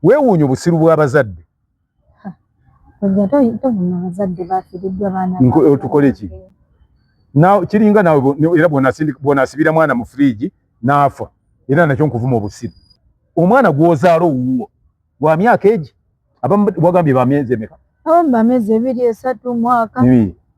Weewuunya obusiru bw'abazadde. Tukole ki? Kiringa naawe era bw'onaasibira mwana mu firiigi n'afa, era nakyo nkuvuma obusiru. Omwana gw'ozaala owuwo wa myaka egi, abamu wagambye ba myezi emeka? Abamu ba myezi 2, 3, mwaka.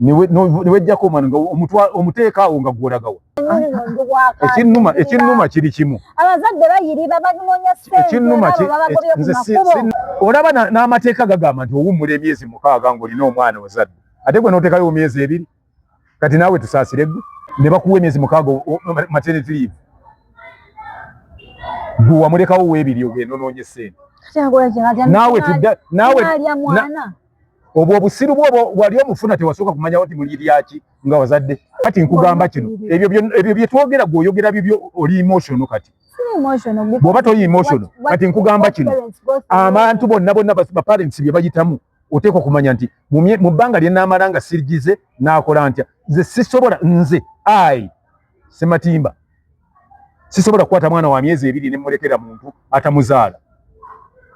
Niwejjako omwana nga omuteeka awo nga gw'olagawa. Ekinnuma kiri kimu. Abazadde bayiriba banoonya ssente, babagobye ku makubo. Olaba n'amateeka gagamba nti owummula emyezi 6 ng'olina omwana ozadde, ate gwe n'oteekayo emyezi 2. Kati naawe tusaasire ggwe ne bakuwa emyezi 6 maternity leave, gwe wamulekawo weebiri ogenda onoonye ssente. Naawe obwo obusiru bwo wali omufuna tewasooka kumanya nti muli lyaki nga wazadde. Kati nkugamba kino, ebyo bye twogera gwe oyogera bibyo, oli emotional. Kati bw'oba toli emotional, kati nkugamba kino, abantu bonna bonna ba parents bye bayitamu, oteekwa okumanya nti mu bbanga lye naamala nga sirigize naakola ntya. Nze sisobola, nze ai Sematimba sisobola kukwata mwana wa myezi 2 ne mmulekera muntu atamuzaala.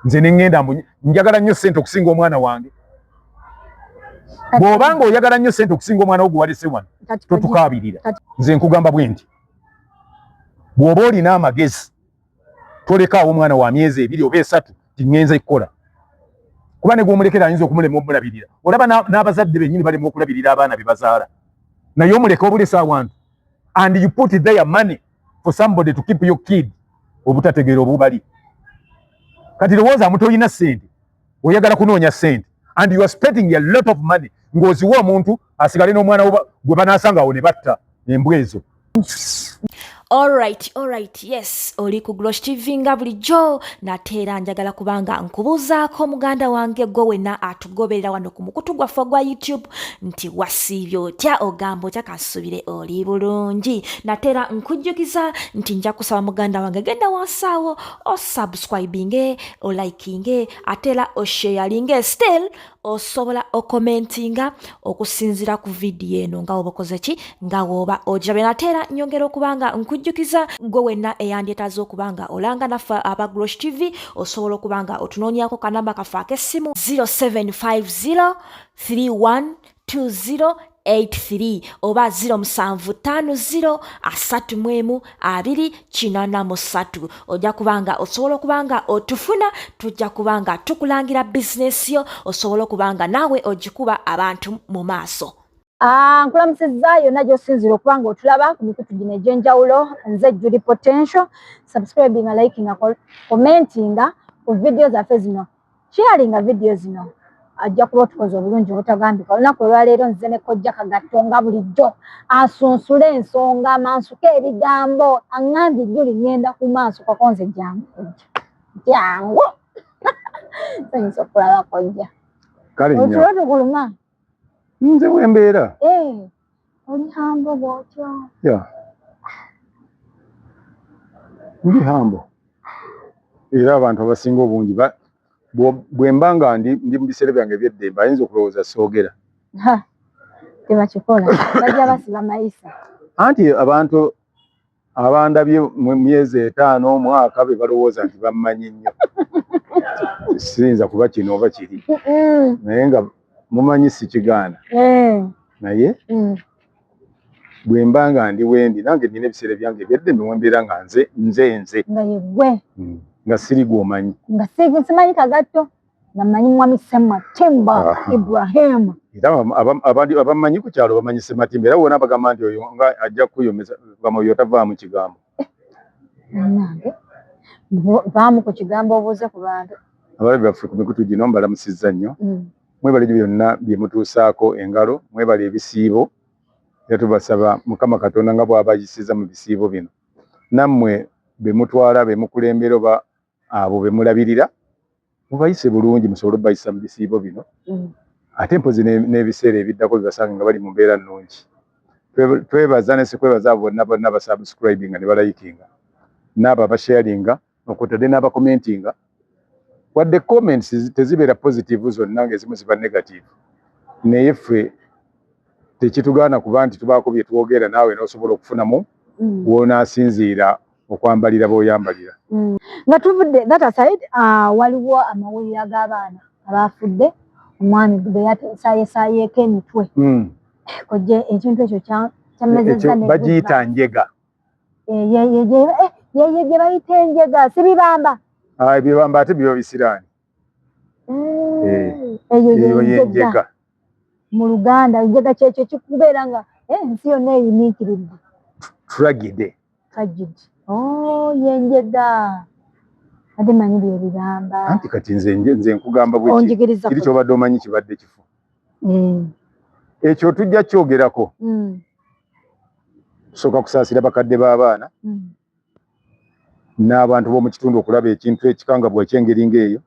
Nze ne ŋŋenda mbu njagala nnyo ssente okusinga omwana wange. Bw'obanga oyagala nnyo ssente okusinga omwana wo gwe walese wano, totukaabirira. Nze nkugamba bwe nti bw'oba olina amagezi tolekaawo omwana wa myezi 2 oba 3 ti ŋŋenze kukola, kuba ne gw'omulekera ayinza okumulema omulabirira. Olaba n'abazadde bennyini balema okulabirira abaana be bazaala, naye omuleka obulesa awantu and you put there money for somebody to keep your kid. Obutategeera obubali. Kati lowooza muto, olina ssente, oyagala kunoonya ssente and you are spending a lot of money ng'oziwa omuntu asigale n'omwana wo gwe banaasanga awo ne batta embwa ezo. Alright, yes, oli ku Glosh TV nga bulijjo. Nate era njagala kubanga nkubuuzaako, muganda wange, gwe wenna atugoberera wano ku mukutu gwaffe ogwa YouTube, nti wasiibye otya? Ogamba otya? Kansuubire oli bulungi. Nate era nkujjukiza nti nja kusaba, muganda wange, genda wansi awo osubscribinge, olikinge, ate era osharinge. Still osobola okomentinga okusinziira ku vidiyo eno nga woba okoze ki, nga woba ogirabye. Nate era nyongera okuba nga nkujjukiza, gwe wenna eyandyetaaze okuba nga olanga naffe aba Glosh TV, osobola okuba nga otunoonyako kanamba kaffe ak'essimu 0750 312083 oba 0750 31 283. Ojja kubanga osobola okuba nga otufuna, tujja kuba nga tukulangira bizinesi yo, osobola okuba nga naawe ogikuba abantu mu maaso. Nkulamusizza yonna gy'osinziira okuba nga otulaba ku mikutu gino egy'enjawulo. Nze Julie Potential. Subscribinga, likinga, commentinga ku vidiyo zaffe zino, sharinga vidiyo zino, ajja kuba otukoze obulungi obutagambika. Olunaku olwaleero nze ne Kojja Kagatto nga bulijjo asunsule ensonga, amansuke ebigambo. Aŋŋambye, "Juli, ŋŋenda ku maaso kako." Nze jangu kojja, jangu, nsanyusa okulaba kojja. Kale nnyo. Otulo tukuluma? Nze bwembeera. Eh, oli humble bw'otyo. Ya, ndi humble, era abantu abasinga obungi bwe mba nga ndi mu biseera byange ebyeddembe ayinza okulowooza soogera. Ha, tebakikola, bajja basiba mayisa. Anti abantu abandabye mu myezi 5, omwaka, be balowooza nti bammanyi nnyo, siyinza kuba kino oba kiri, naye nga mumanyi sikigaana. Naye bwe mba nga ndi wendi nange nina ebiseera byange ebyeddembe wembeera nga nze nze nze. Nga yeggwe. Nga siri gw'omanyi. Nga simanyi Kagatto, nga mmanyi Mwami Sematimba Ibrahim. Era abandi abamanyi ku kyalo bamanyi Sematimba, era wona bagamba nti oyo nga ajja kuyomesa, gamba oyo tavaamu kigambo. Nange vaamu ku kigambo obuuze ku bantu. Abalabi baffe ku mikutu gino mbalamusizza nnyo. Mwebale ebyo byonna bye mutuusaako engalo, mwebale ebisiibo, era tubasaba Mukama Katonda nga bw'abayisiza mu bisiibo bino, nammwe be mutwala, be mukulembera oba abo be mulabirira, mubayise bulungi musobole obayisa mu bisiibo bino, ate mpozi n'ebiseera ebiddako bibasange nga bali mu mbeera nnungi. Twebaza ne sikwebaza abo bonna bonna basubscribinga ne balayikinga n'abo abasharinga, okwotadde n'abakomentinga. Wadde comments tezibeera positive zonna, ng'ezimu ziba negative, naye ffe tekitugaana kuba nti tubaako bye twogera naawe n'osobola okufunamu w'onaasinziira okwambalira b'oyambalira. Nga tuvudde that aside, waliwo amawulire ag'abaana abafudde, omwami bwe yasaayesaayeko emitwe. Kojje, ekintu ekyo kyamezezza. Bagiyita njega. Yeye gye bayita enjega, si bibamba? Ebibamba ate biba bisiraani. Eyo yenjega mu Luganda. Enjega kyekyo kikubeera nga ensi yonna eyimiikiridde. Tragedy. Tragedy. Oh, yenjega, ate manyi byebibamba. Anti kati nze nkugamba bweki, kiri kyobadde omanyi kibadde kifo. Ekyo tujja kyogerako. Tusooka kusaasira bakadde b'abaana n'abantu b'omu kitundu okulaba ekintu ekikangabwa eky'engeri ng'eyo.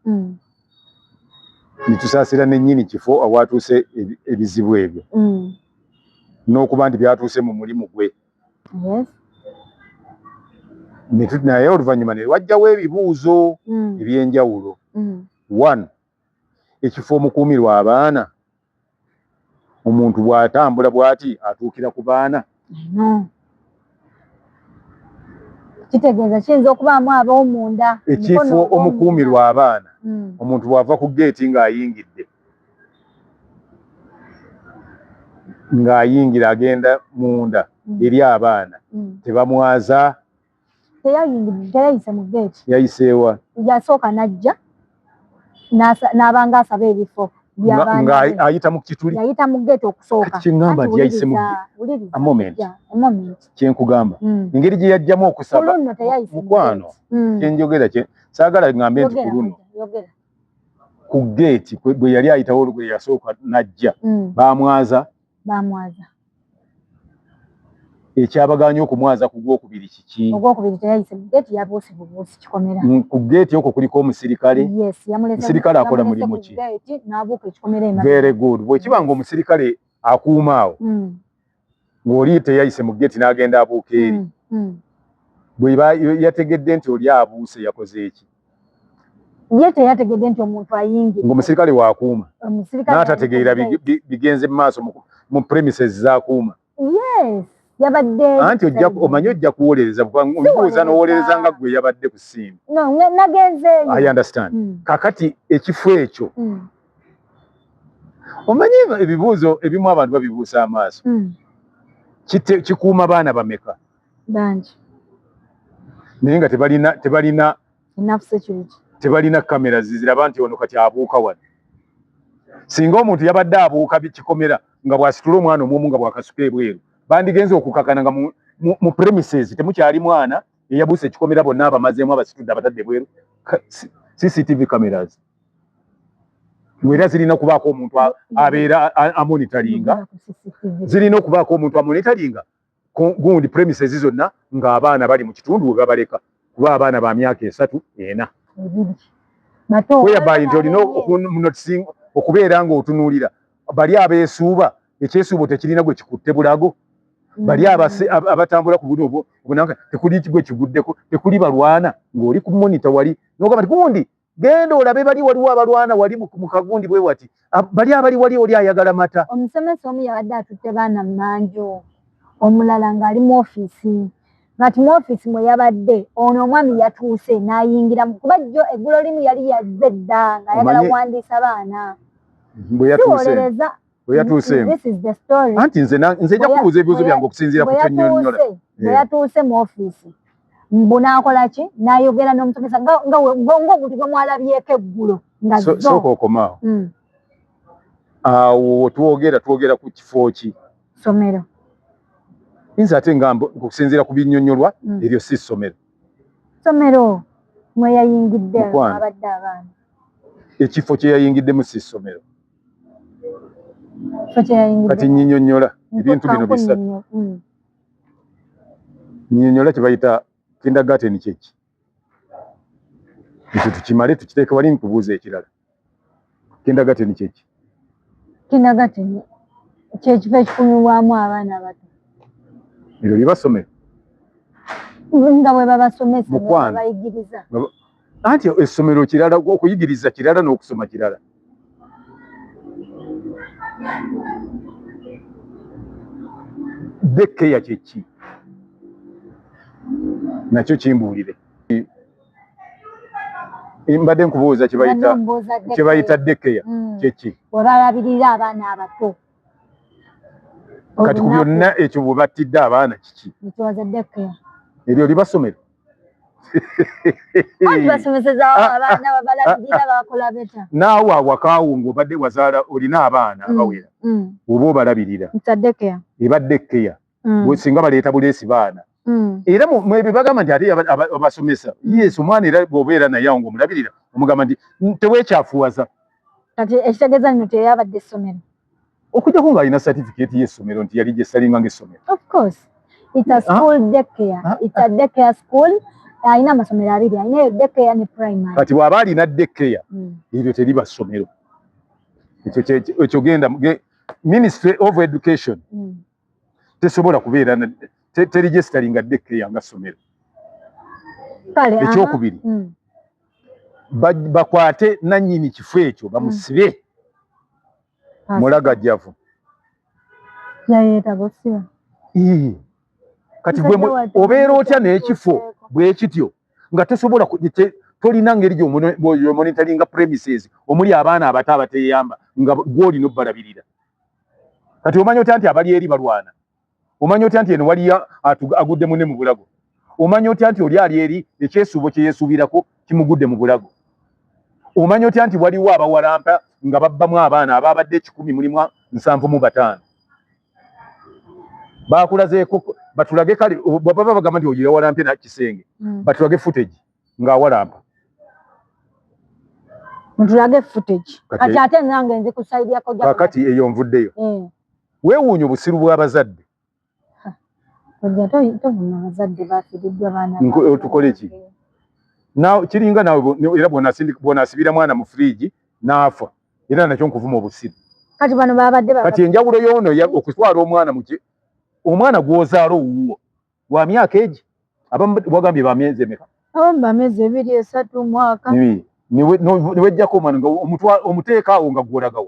Nitusaasira nennyini kifo awaatuuse ebizibu ebyo n'okuba nti byatuuse mu mulimu gwe. Naye oluvannyuma ne wajjawo ebibuuzo ebyenjawulo. One, ekifo omukuumirwa abaana, omuntu bw'atambula bw'ati atuukira ku baana? Kitegeeza kiyinza okubaamu ab'omunda. Ekifo omukuumirwa abaana, omuntu bw'ava ku geeti ng'ayingidde, ng'ayingira agenda munda eri abaana, tebamwaza? Teyayise mu geeti. Yayiseewa? Yasooka n'ajja n'abanga asaba ebifo. Ng'ayita mu kituli? Yayita mu geeti okusooka. Kyeŋŋamba nti yayise mu a moment. Kyenkugamba, engeri gye yajjamu okusaba, mukwano, kyenjogera saagala ŋŋambe nti ku luno ku geeti bwe yali ayitawo olugwe yasooka n'ajja, baamwaza? Bamwaza. Ekyabagaanya okumwaza ku gwokubiri kiki? Ogwokubiri teyayise mu geeti, yabuuse bubuusi kikomera. Ku geeti okwo kuliko omusirikale. Omusirikale akola mulimu ki? N'abuuka ekikomera. Very good. Bwe kiba nga omusirikale akuuma awo, ng'oli teyayise mu geeti n'agenda abuuka eri, bwe yategedde nti oli abuuse, yakoze eki? Ye teyategedde nti omuntu ayingire. Ng'omusirikale waakuuma n'atategeera bigenze mu maaso mu premises z'akuuma? Yes, yabadde. Anti omanyi ojja kuwolereza, obuuza n'owolereza nga gwe yabadde ku ssimu. No, nagenzeeyo. I understand. Kakati ekifo ekyo, omanyi ebibuuzo ebimu abantu babibuusa amaaso. Kikuuma baana bameka? Bangi. Naye nga tebalina enough security. Tebalina kamera ziraba nti ono kati abuuka wano. Singa omuntu yabadde abuuka kikomera nga bw'asitula omwana omwomu nga bw'akasuka ebweru, bandigenze okukakana nga mu premises temukyali mwana eyabuuse ekikomera, bonna abamazeemu, abasitudde, abatadde ebweru. CCTV cameras era zirina okubaako omuntu abeera amonitoringa, zirina okubaako omuntu amonitoringa gundi premises zonna ng'abaana bali mu kitundu we babaleka, kuba abaana ba myaka 3, 4, whereby nti olina okubeera ng'otunuulira bali abeesuuba, ekyesuubo tekirina gwe kikutte bulago, bali abatambula ku buno obunanka tekuli gwe kiguddeko, tekuli balwana, ng'oli ku monitor wali n'ogamba nti gundi genda olabe bali waliwo abalwana wali mu kagundi bwe wati, bali abali wali, oli ayagala mata. Omusomesa omu yabadde atutte baana mmanju, omulala ng'ali mu ofiisi, ngati mu ofiisi mwe yabadde ono omwami yatuuse n'ayingira, kuba jjo eggulo limu yali yazze dda ng'ayagala kuwandiisa baana. Bwe yatuuse, bwe yatuuse, anti nze nja kubuuza ebibuuzo byange okusinziira ku kyonnyonnyola. Bwe yatuuse mu ofiisi, mbu n'akola ki, n'ayogera n'omusomesa ng'omuntu gwe mwalabyeko eggulo. Nga sooka okomaawo. Awo twogera ku kifo ki? Somero. Nze ate ngamba okusinziira ku binnyonnyolwa, eryo si ssomero. Somero mwe yayingidde abadde abaana. Ekifo kye yayingiddemu si ssomero. Kati nnyinyonnyola ebintu bino bisatu. Nnyinyonnyola kye bayita kindergarten kyeki, ekyo tukimale tukiteeke wali, nkubuuza ekirala. Kindergarten kyeki? Kindergarten kyekifo ekikuumibwamu abaana abato. Eryo liba ssomero? Nga bwe babasomesa, bayigiriza. Anti essomero kirala, okuyigiriza kirala n'okusoma kirala. Daycare kyeki? Nakyo kimbuulire. Mbadde nkubuuza kyebayita daycare kyeki? Webalabirira abaana abato. Kati ku byonna ekyo bwe battidde abaana kiki? Eryo liba ssomero? Naawe awakaawo ng'obadde wazaala olina abaana abawera oba obalabirira, eba daycare. Singa baleeta buleesi baana era mwebyo bagamba nti ate abasomesa, yes, omwana era bw'obeera naye awo ng'omulabirira omugamba nti teweekyafuwaza. Kati ekitegeeza nno teyabadde essomero. Okujjako ng'alina certificate y'essomero nti yali gyesalinga ng'essomero. Of course it's a school daycare. It's a daycare school. Alina amasomero abiri, alina eyo daycare ne primary. Kati bw'aba alina daycare, eryo teriba ssomero. Ekyo genda Ministry of Education tesobola kubeera teregisteringa daycare nga ssomero. Ekyokubiri, bakwate nannyini kifo ekyo bamusibe mulagajjavu. Kati gwe obeera otya n'ekifo bwe kityo nga tosobola, tolina ngeri gy'omonitoringa premises omuli abaana abato abateeyamba nga gw'olina obbalabirira? Kati omanya otya nti abali eri balwana? Omanya otya nti eno waliyo agudde munne mu bulago? Omanya otya nti oli ali eri ekyesuubo kye yeesuubirako kimugudde mu bulago? Omanya otya nti waliwo abawalampa nga babbamu abaana ababadde 100 mulimu 75? Bakulazeeko batulage. Kale baba bagamba nti oyo yawalampye na kisenge, batulage footage ng'awalampa. Mutulage footage. Kati ate nange nzi ku side yako. Kakati eyo nvuddeyo. Weewuunya obusiru bw'abazadde. Tovuma abazadde bafiiriddwa baana. Tukole ki? Kiringa naawe era bw'onaasibira mwana mu fridge n'afa, era nakyo nkuvuma obusiru. Kati bano babadde Kati enjawulo y'ono okutwala omwana mu omwana gw'ozaala owuwo wa myaka egi, abamu wagambye ba myezi emeka? Abamu ba myezi 2, 3, mwaka. Niwejjako omwana nga omuteeka awo nga gwolagawa.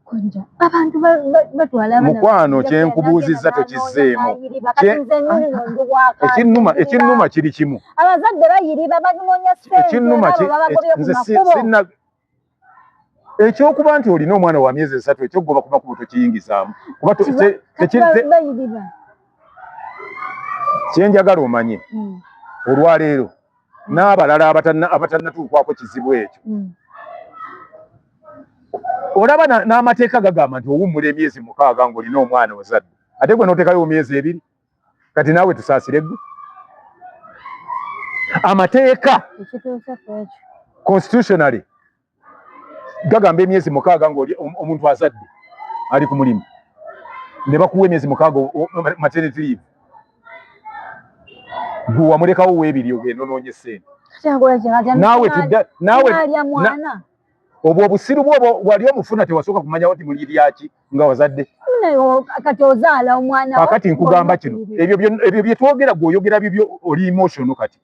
Kojja, abantu batwala. Mukwano, kyenkubuuzizza tokizzeemu. Ekinnuma kiri kimu. Abazadde bayiriba, banoonya. Ekinnuma sente. Ekyokuba nti olina omwana wa myezi 3, ekyokugoba ku makubo tokiyingizaamu. Kuba kyenjagala omanye olwaleero n'abalala abatannatuukwako kizibu ekyo, olaba n'amateeka gagamba nti owummula emyezi 6 ng'olina omwana ozadde, ate gwe n'oteekayo myezi 2. Kati naawe tusaasire ggwe. Amateeka constitutionally gagamba emyezi 6 ng'oli omuntu azadde ali ku mulimu, ne bakuwa emyezi 6 maternity leave. Gwe wamulekawo weebiri ogenda onoonye ssente. Naawe tudda naawe obwo obusiru bwo wali omufuna, tewasooka kumanyawo nti muli lyaki nga wazadde. Kati ozaala omwana. Kakati nkugamba kino, ebyo byetwogera, gwe oyogera bibyo, oli emotional. Kati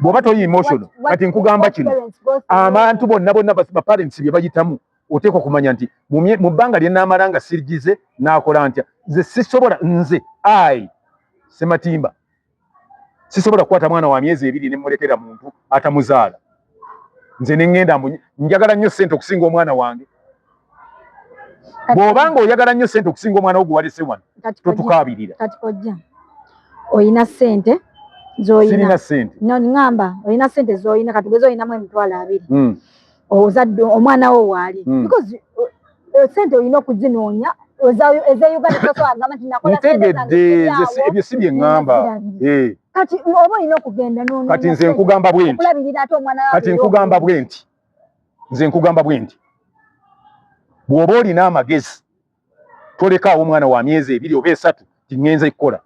bw'oba toli emotional, kati nkugamba kino, abantu bonna bonna ba parents bye bayitamu, oteekwa okumanya nti mu bbanga lye naamala nga sirigize naakola ntya. Nze sisobola, nze ai Sematimba sisobola kukwata mwana wa myezi 2 ne mmulekera muntu atamuzaala. Nze ne ŋŋenda mbu njagala nnyo ssente okusinga omwana wange. Bw'obanga oyagala nnyo ssente okusinga omwana wo gwe walese wano, totukaabirira. Kati kojja, oyina ssente z'oyina? Sirina ssente. No, ŋŋamba oyina ssente z'oyina. Kati gwe oyinamu 20,000, ozadde omwana wo waali, because sente olina okuzinoonya eze Uganda, tosobola gamba nti nakola. Ntegedde, ebyo si bye ŋŋamba. Kati oba olina okugenda. Kati nze nkugamba bwe nti okulabirira ate omwana. Kati nkugamba bwe nti, nze nkugamba bwe nti, bw'oba olina amagezi tolekaawo omwana wa myezi 2 oba 3 ti ŋŋenze kukola,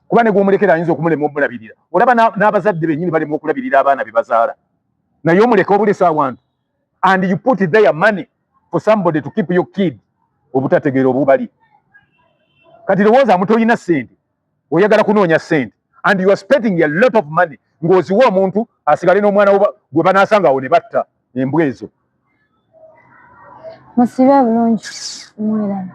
kuba ne gwomulekera ayinza okumulema omulabirira. Olaba n'abazadde bennyini balema okulabirira abaana be bazaala, naye omuleka obulesa awantu and you put there money for somebody to keep your kid. Obutategeera obubali. Kati lowooza muti olina ssente, oyagala kunoonya ssente and you are spending a lot of money ng'oziwa omuntu asigale n'omwana wo gwe banaasanga awo ne batta embwa ezo. Musibe bulungi, mweraba.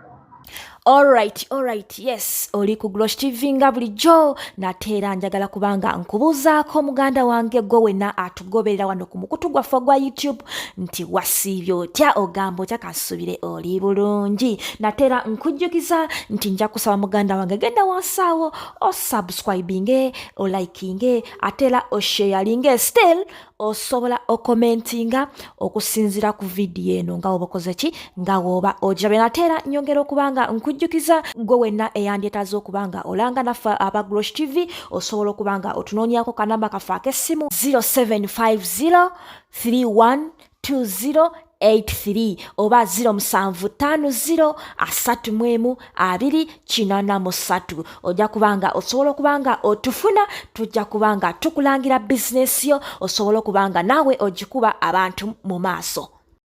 Alright, alright, yes, oli ku Glosh TV nga bulijjo. Nate era njagala kubanga nkubuuzaako muganda wange gwe wenna atugoberera wano ku mukutu gwaffe ogwa YouTube nti wasiibye otya, ogamba otya? Kansubire oli bulungi. Nate era nkujjukiza nti nja kusaba muganda wange genda wansi awo osubscribinge, olikinge, ate era osharinge. Still osobola okomentinga okusinziira ku vidiyo eno nga woba okoze ki, nga woba ogirabye. Nate era nyongera okuba nga nkujjukiza gwe wenna eyandyetaaze okuba nga olanga naffe aba Glosh TV, osobola okuba nga otunoonyako kanamba kaffe ak'essimu 0750 3120 83 oba 0750 31 283. Ojja kubanga osobola okuba nga otufuna, tujja kuba nga tukulangira bizinesi yo, osobola okuba nga naawe ogikuba abantu mu maaso.